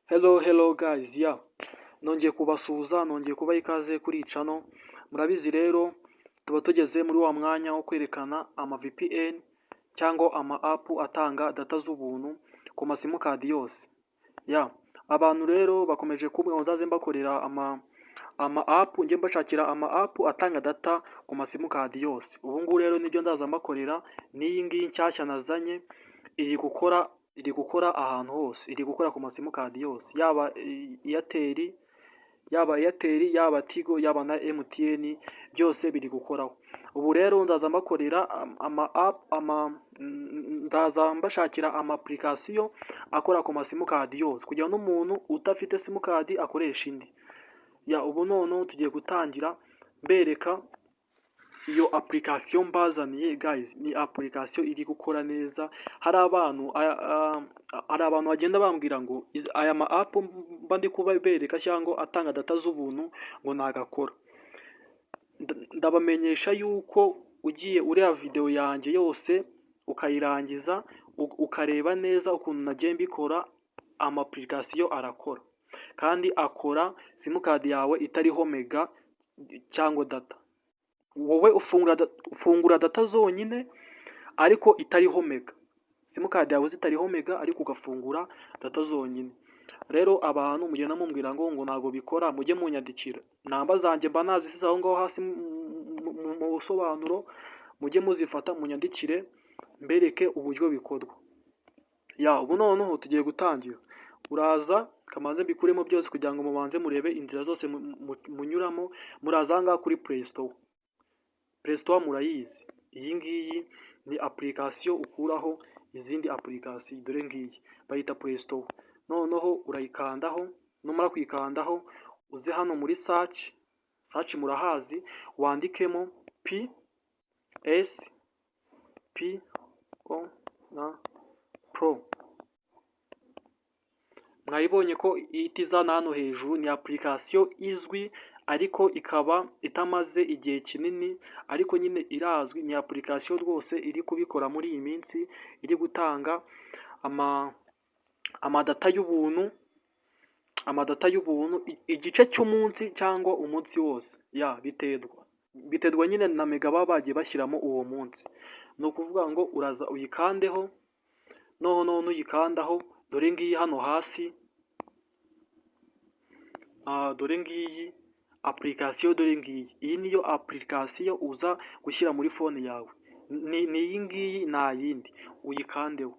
Hello, hello guys, yeah. Nongeye kubasuhuza, nongeye kubaha ikaze kuri iyi channel. Murabizi rero, tuba tugeze muri wa mwanya wo kwerekana ama VPN cyangwa ama app atanga data z'ubuntu ku masimukadi yose. Yeah. Abantu rero bakomeje kumbwira ngo nzaze mbakorera ama app, njye mbashakira ama app atanga data ku masimukadi yose. Ubu ngubu rero nibyo ndaza mbakorera, n'iyi ngiyi nshyashya nazanye iri gukora ahantu hose, iri gukora ku masimukadi yose, yaba Airtel, yaba Airtel, yaba Tigo, yaba na MTN, byose biri gukoraho. Ubu rero nzaza mbakorera ama app, ndaza mbashakira ama application akora ku masimukadi yose kugira ngo n'umuntu udafite simukadi akoresha indi. Yeah, ubu noneho tugiye gutangira mbereka iyo application mbazaniye. Guys, ni application iri gukora neza. Hari abantu bagenda bambwira ngo aya ma app mba ndi kubereka cyangwa atanga data z'ubuntu ngo nagakora. Ndabamenyesha yuko ugiye ureba video yanjye yose ukayirangiza, ukareba neza ukuntu nagiye mbikora, ama application arakora kandi akora simukadi yawe itariho mega cyangwa data. Wowe ufungura data zonyine ariko itariho mega, simukadi yawe zitariho mega ariko ugafungura data zonyine. Rero abantu mugenda mumbwira ngo ntabwo bikora, mujye munyandikira. Namba zanjye mba nazisize aho ngaho hasi mu busobanuro, mujye muzifata munyandikire mbereke uburyo bikorwa. Yeah, ubu noneho tugiye gutangira. Uraza, kamanze mbikuremo byose kugira ngo mubanze murebe inzira zose munyuramo. Muraza aha ngaha kuri Play Store. Play Store murayizi. Iyi ngiyi ni application ukuraho izindi application, dore ngiyi bayita Play Store. Noneho urayikandaho, numara kuyikandaho uze hano muri search, search murahazi, wandikemo P S P O na Pro. Mwayibonye ko ihita izana hano hejuru. Ni application izwi ariko ikaba itamaze igihe kinini, ariko nyine irazwi. Ni application rwose iri kubikora muri iyi minsi, iri gutanga amadata y'ubuntu, amadata y'ubuntu igice cy'umunsi cyangwa umunsi wose. Yeah, biterwa nyine na mega baba bagiye bashyiramo uwo munsi. Ni ukuvuga ngo uraza uyikandeho, noneho nuyikandaho dore ngiyi hano hasi, dore ngiyi application, dore ngiyi. Iyi niyo application uza gushyira muri phone yawe, ni iyi ngiyi, nta yindi. Uyikandeho,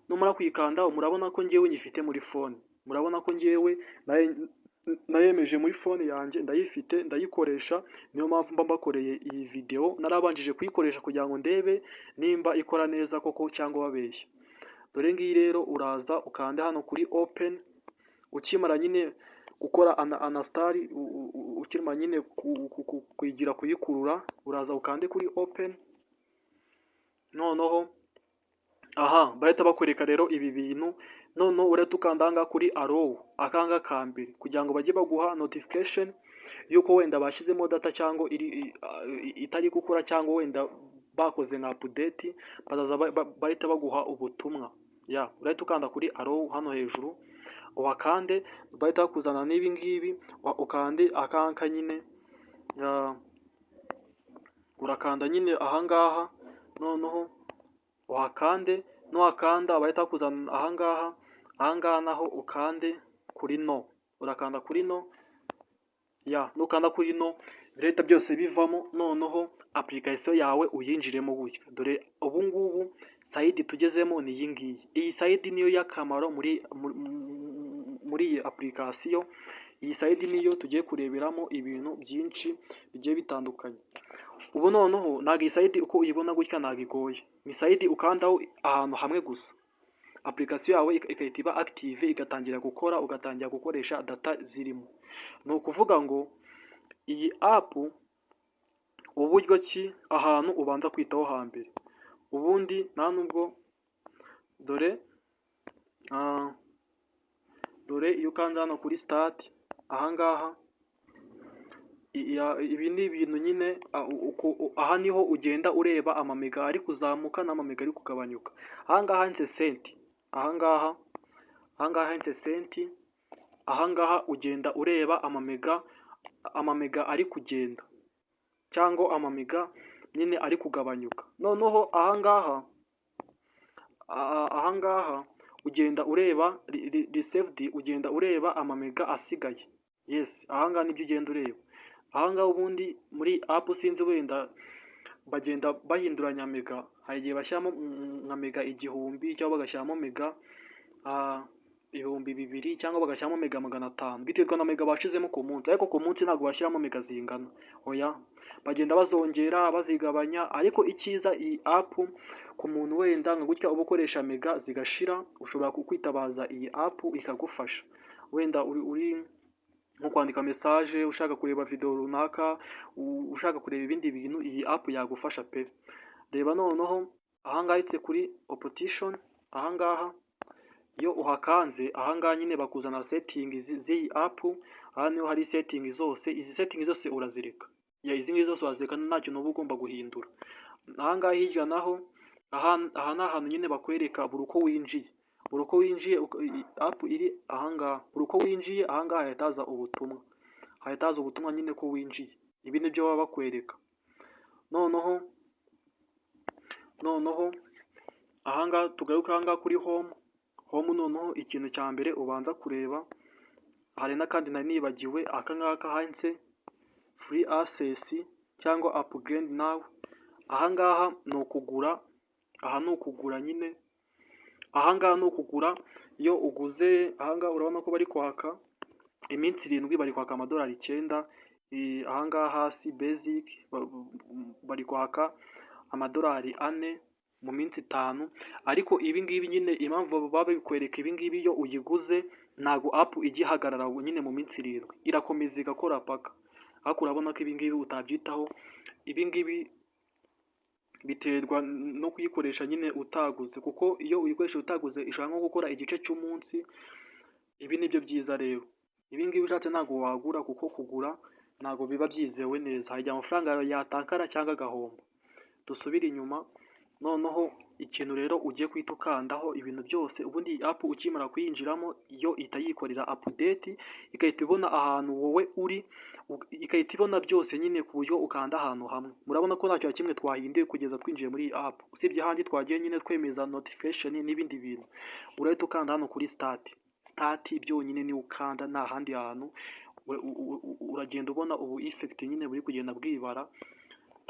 numara kuyikandaho murabona ko ngewe nyifite muri phone. Murabona ko ngewe nayemeje muri phone yanjye, ndayifite, ndayikoresha. Niyo mpamvu mba mbakoreye iyi video narabanjije kuyikoresha kugira ngo ndebe nimba ikora neza koko cyangwa babeshya. Dore ngiyi rero, uraza ukande hano kuri open. Ukimara nyine gukora uninstall, ukimara nyine kuyigira kuyikurura, uraza ukande kuri open. Noneho aha bahita bakwereka rero ibi bintu. Noneho urahita ukanda aha ngaha kuri allow, akanga ka mbere, kugira ngo bajye baguha notification yuko wenda bashyizemo data cyangwa iri itari gukora cyangwa wenda bakoze nka update, bazaza bahita baguha ubutumwa. Yeah, urahita ukanda kuri allow hano hejuru, uhakande, bahita bakuzana n'ibi ngibi. Ukande akanka nyine, urakanda nyine ahangaha, noneho uhakande. Nuhakanda bahita bakuzana ahangaha. Ahangaha naho ukande kuri no, urakanda kuri no. Yeah, nukanda kuri no birahita byose bivamo, noneho application yawe uyinjiremo gutya. Dore ubu ngubu side tugezemo ni iyi ngiyi. Iyi side niyo y'akamaro muri iyi application. Iyi side niyo tugiye kureberamo ibintu byinshi bigiye bitandukanye. Ubu noneho ntabwo iyi side uko uyibona gutya ntabwo igoye. Ni side ukandaho ahantu hamwe gusa, application yawe igahita iba active, igatangira gukora, ugatangira gukoresha data zirimo. Ni ukuvuga ngo iyi app, uburyo ki ahantu ubanza kwitaho hambere, ubundi nta nubwo, dore iyo ukanze hano kuri start ahangaha, ibi ni ibintu nyine, aha niho ugenda ureba amamega ari kuzamuka n'amamega ari kugabanyuka. Ahangaha handitse sent, ahangaha handitse sent. Ahangaha ugenda ureba amamega ari kugenda cyangwa amamega nyine ari kugabanyuka. Noneho ahangaha ugenda ureba received, ugenda ureba amamega asigaye. Yes, ahangaha nibyo ugenda ureba. Ahangaha ubundi muri app, sinzi, wenda bagenda bahinduranya mega. Hari igihe bashyiramo nka mega 1000, cyangwa bagashyiramo mega 2000, cyangwa bagashyiramo mega 500, biterwa na mega bashizemo ku munsi. Ariko ku munsi ntabwo bashyiramo mega zingana, oya, bagenda bazongera, bazigabanya. Ariko icyiza, iyi app ku muntu wenda nka gutya uba ukoresha mega zigashira, ushobora kwitabaza iyi app ikagufasha. Wenda uri nko kwandika message, ushaka kureba video runaka, ushaka kureba ibindi bintu, iyi app yagufasha pe. Reba noneho ahangaha hitse kuri option. Ahangaha iyo uhakanze, ahangaha nyine bakuzana setting z'iyi app. Aha niho hari setting zose. Izi setting zose urazireka ya, izi ngizi zose urazireka, nta kintu uba ugomba guhindura. Ahangaha hirya naho, aha ni ahantu nyine bakwereka buri uko winjiye app iri ahangaha. Buri uko winjiye ahangaha hahita haza ubutumwa, hahita haza ubutumwa nyine ko winjiye. Ibi nibyo baba bakwereka. Noneho ahangaha tugaruke ahangaha kuri home. Home, noneho ikintu cya mbere ubanza kureba, hari n'akandi nari nibagiwe, aka ngaka handitse "free access" cyangwa "upgrade now". Ahangaha ni ukugura, aha ni ukugura nyine, ahangaha ni ukugura. Iyo uguze ahangaha, urabona ko bari kwaka iminsi 7, bari kwaka amadolari 9. Ahangaha hasi basic bari kwaka amadolari 4 mu minsi 5. Ariko ibi ngibi nyine, impamvu baba babikwereka ibi ngibi, iyo uyiguze ntago app ijya ihagarara nyine mu minsi 7, irakomeza igakora paka. Ariko urabona ko ibi ngibi utabyitaho, ibi ngibi biterwa no kuyikoresha nyine utaguze, kuko iyo uyikoresha utaguze ishobora nko gukora igice cy'umunsi. Ibi nibyo byiza rero. Ibi ngibi ushatse ntabwo wagura, kuko kugura ntabwo biba byizewe neza, hari igihe amafaranga yawe yatakara cyangwa agahomba. Dusubire inyuma. Noneho ikintu rero ugiye guhita ukandaho, ibintu byose ubundi iyi app ukimara kuyinjiramo, yo ihita yikorera update, igahita ibona ahantu wowe uri, igahita ibona byose nyine ku buryo ukanda ahantu hamwe. Murabona ko ntacyo na kimwe twahinduye kugeza twinjiye muri iyi app, usibye ahandi twagiye nyine twemeza notification n'ibindi bintu. Urahita ukanda hano kuri start. Start byonyine niwo ukanda, nta handi hantu. Uragenda ubona ubu effect nyine buri kugenda bwibara.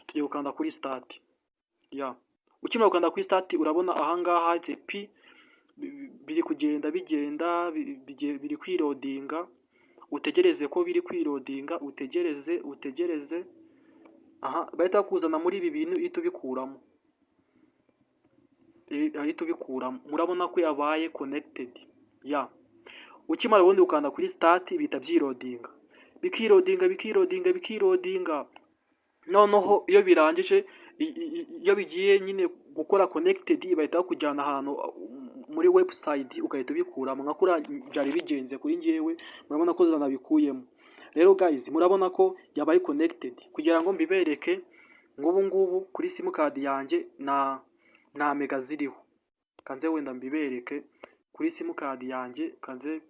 Tugiye gukanda kuri start ya. Ukimara gukanda kuri start, urabona ahangaha handitse Pi, biri kugenda bigenda biri kwiloadinga. Utegereze ko biri kwiloadinga, utegereze, utegereze. Aha bahita bakuzana muri ibi bintu, uhita ubikuramo, ahita ubikuramo. Murabona ko yabaye connected ya. Ukimara ubundi ukanda kuri start, bihita byiloadinga, bikiloadinga, bikiloadinga, bikiloadinga. Noneho iyo birangije, iyo bigiye nyine gukora connected, bahita bakujyana ahantu muri website, ugahita ubikuramo nka kuriya byari bigenze kuri njyewe. Murabona ko zanabikuyemo. Rero guys, murabona ko yabaye connected. Kugira ngo mbibereke, ngubu ngubu kuri simukadi yanjye nta mega ziriho. Kanze wenda mbibereke kuri simukadi yanjye, kanze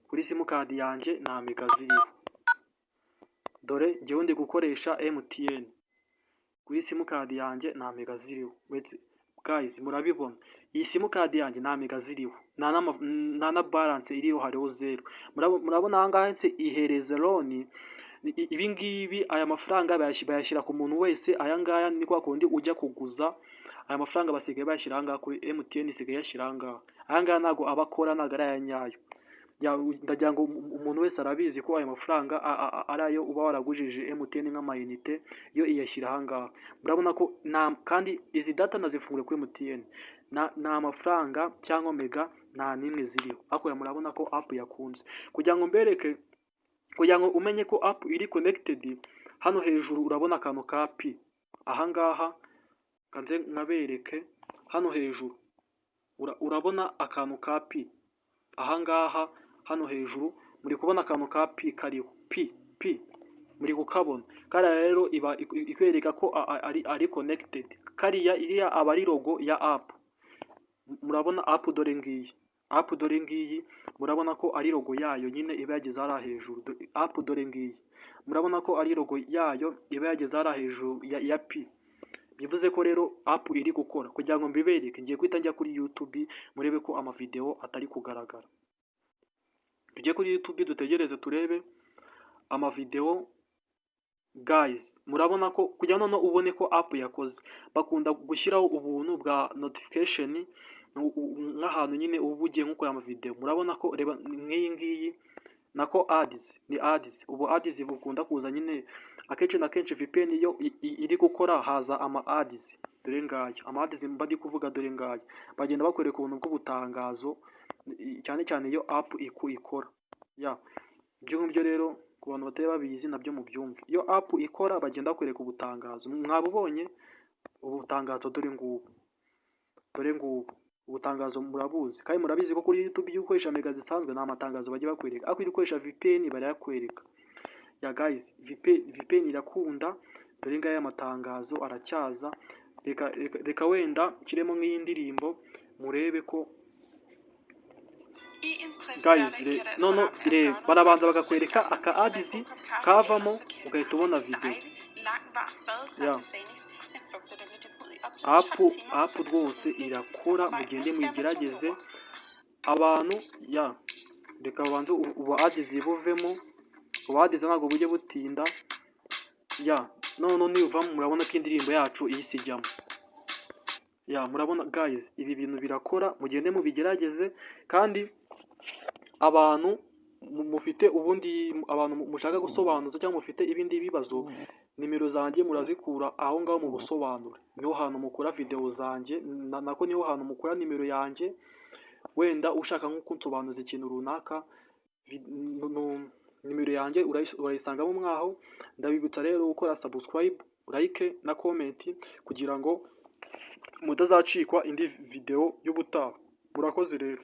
kuri simukadi yanjye nta mega ziriho. Dore njyewe ndi gukoresha MTN, kuri simukadi yanjye nta mega ziriho. Guys, murabibona, iyi simukadi yanjye nta mega ziriho, nta na balance iriho, hariho zero. Murabona aha ngaha handitse "ihereze loan". Ibi ngibi, aya mafaranga bayashyira ku muntu wese. Aya ngaya ni kwa kundi ujya kuguza. Aya mafaranga basigaye bayashyira aha ngaha kuri MTN, isigaye iyashyira aha ngaha. Aya ngaya ntabwo aba akora, ntabwo ari aya nyayo. Ndagira ngo umuntu wese arabizi ko aya mafaranga ari ayo uba waragujije MTN nk'amayinite, yo iyashyira aha ngaha. Murabona ko nta, kandi izi data nazifunguye kuri MTN, nta mafaranga cyangwa mega nta n'imwe ziriho. Ariko murabona ko app yakunze. Kugira ngo mbereke, kugira ngo umenye ko app iri connected, hano hejuru urabona akantu ka Pi aha ngaha. Kanze nkabereke hano hejuru, urabona akantu ka Pi aha ngaha. Hano hejuru muri kubona akantu ka Pi kariho Pi, Pi muri kukabona kariya. Rero iba ikwereka ko ari connected. Kariya, iriya aba ari logo ya app. Murabona app, dore ngiyi. App dore ngiyi, murabona ko ari logo yayo nyine iba yageze hariya hejuru. App dore ngiyi, murabona ko ari logo yayo iba yageze hariya hejuru ya Pi. Bivuze ko rero app iri gukora. Kugira ngo mbibereke, ngiye guhita njya kuri YouTube, murebe ko amavideo atari kugaragara. Tujye kuri YouTube, dutegereze turebe amavideo. Guys, murabona ko kugira noneho ubone ko app yakoze, bakunda gushyiraho ubuntu bwa notification nk'ahantu nyine uba ugiye nko kureba amavideo. Murabona ko, reba nk'iyi ngiyi, nako ads ni ads. Ubu ads bukunda kuza nyine akenshi na kenshi. VPN iyo iri gukora haza ama ads. Dore ngaya ama ads mba ndi kuvuga, dore ngaya. Bagenda bakwereka ubuntu bw'ubutangazo, cyane cyane iyo app ikora. Ya, ibyo ngibyo rero ku bantu batari babizi nabyo mubyumve. Iyo app ikora bagenda bakwereka ubutangazo. Mwabubonye ubutangazo? Dore ngubu, dore ngubu ubutangazo. Murabuzi kandi murabizi ko kuri YouTube iyo ukoresha mega zisanzwe nta matangazo bajya bakwereka, ariko iyo ukoresha VPN barayakwereka. Ya guys, VPN irakunda. Dore ngaya amatangazo aracyaza. Reka wenda nshyiremo nk'iyi ndirimbo murebe ko, guys, no reba, barabanza bakakwereka aka ads, kavamo ugahita ubona video. Ya, app rwose irakora, mugende muyigerageze abantu. Ya, reka babanze ubu ads buvemo. Ubu ads ntabwo bujye butinda. Ya, none nivamo murabona ko indirimbo yacu ihise ijyamo. Ya, murabona guys, ibi bintu birakora, mugende mubigerageze. Kandi abantu mufite ubundi, abantu mushaka gusobanuza cyangwa mufite ibindi bibazo, nimero zanjye murazikura aho ngaho mu busobanuro. Niho hantu mukura video zanjye, nako niho hantu mukura nimero yanjye. Wenda ushaka nko kunsobanuza ikintu runaka, nimero yanjye urayisangamo mwaho. Ndabibutsa rero gukora subscribe, like na comment kugira ngo mutazacikwa indi video y'ubutaha. Murakoze rero.